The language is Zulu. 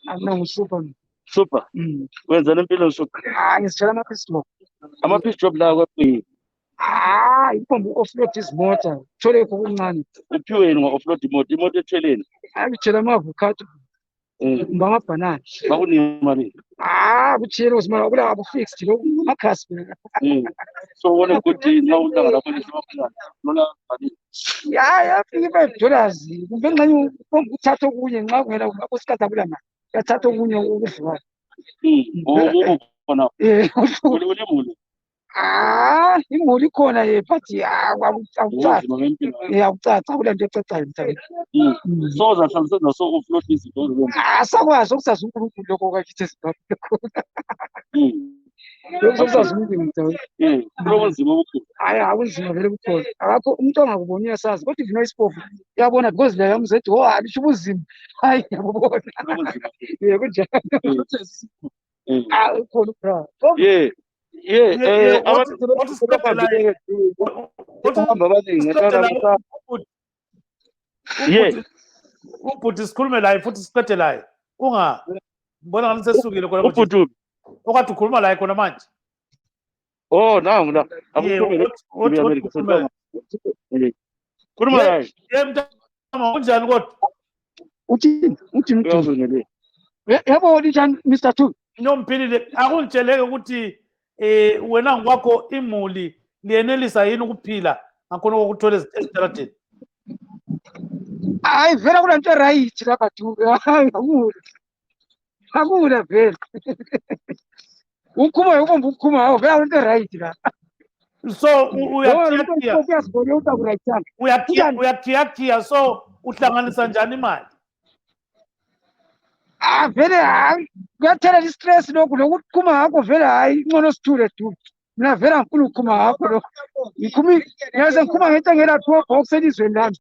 Mina ngusuper mina. Super. Wenzani empilweni, super? Ah, ngizitshela ama-piece job. Ama-piece job lawa kwakuyini? Ah, ipomba u-offload izimota, uthole kho okuncane. Uphiweni ngo-offload imoto, imoto ethweleni? Hayi, ngitshela ama-avocado kumbe amabhanana. Bakunika imali? Ah, kutshiyene ukuthi kula abu-fixed lokhu amakhasi mina. So wona good day nxa ulanga lakho lihle nona malini? Ya, yafika i-$5 kumbe ngxenye upomba ukuthatha okunye nxa kungela kusikhathi akula mali. Uyathatha okunye okudliwayo. Khona. Eh, ulemuli? Ah, imuli ikhona ye, but akucaci. Kunzima ngempilo. Eh, akucaci, akula nto ecacayo mntanami. So uzahlala usenza so offload izinto zokwenza? Ah, sakwazi okusazi uNkulunkulu lokho kwakithi eZimbabwe. Lokho sokusazi uNkulunkulu mntanami. Kulobunzima obukhulu. Hayi, akunzima vele kukhona. Akakho umuntu ongakuboni uyasazi, kodwa even oyisipofu uyabona because la yamzethi oh alisho ubunzima. Hayi, ngiyabubona. Kulobunzima. Yebo kunjalo. Ah, ukhona ubra. Yeah, abantu Wathi siqede la. bahamba abaningi Siqede la. Yeah. Ubhuti sikhulume laye futhi siqede laye. Unga mbona ngathi sesukile khona manje. Ubhuti? Okade ukhuluma laye khona manje. Oh, nangu la. Yeah, Akukhulume lo. uthi ukhulume. Khuluma naye. Ye mntama, kunjani kodwa? Uthini? Uthini uthini? Uyazonele. Yebo, linjani Mr. Two? Nomphilile, akungitsheleke ukuthi wena ngokwakho imuli liyenelisa yini ukuphila ngakhona kokuthola ezitaladeni? Hayi, vele akula nto right lapha Dube. Hayi, akula. Akula vele. Ukhuma yobomba ukukhuma hawo vele akula nto right la. So uyakiyakiya. Uyazibona ukuthi akurayithanga. Uyakiya, uyakiyakiya, so uhlanganisa njani imali? Ah, vele hayi, kuyathelela i-stress lokhu lokukhuma ngakho vele. Hayi, ngcono sithule Dube. Mina vele angifuni ukukhuma ngakho lokho. Ngikhuma ngiyaze ngikhuma ngento engela two box elizweni lami.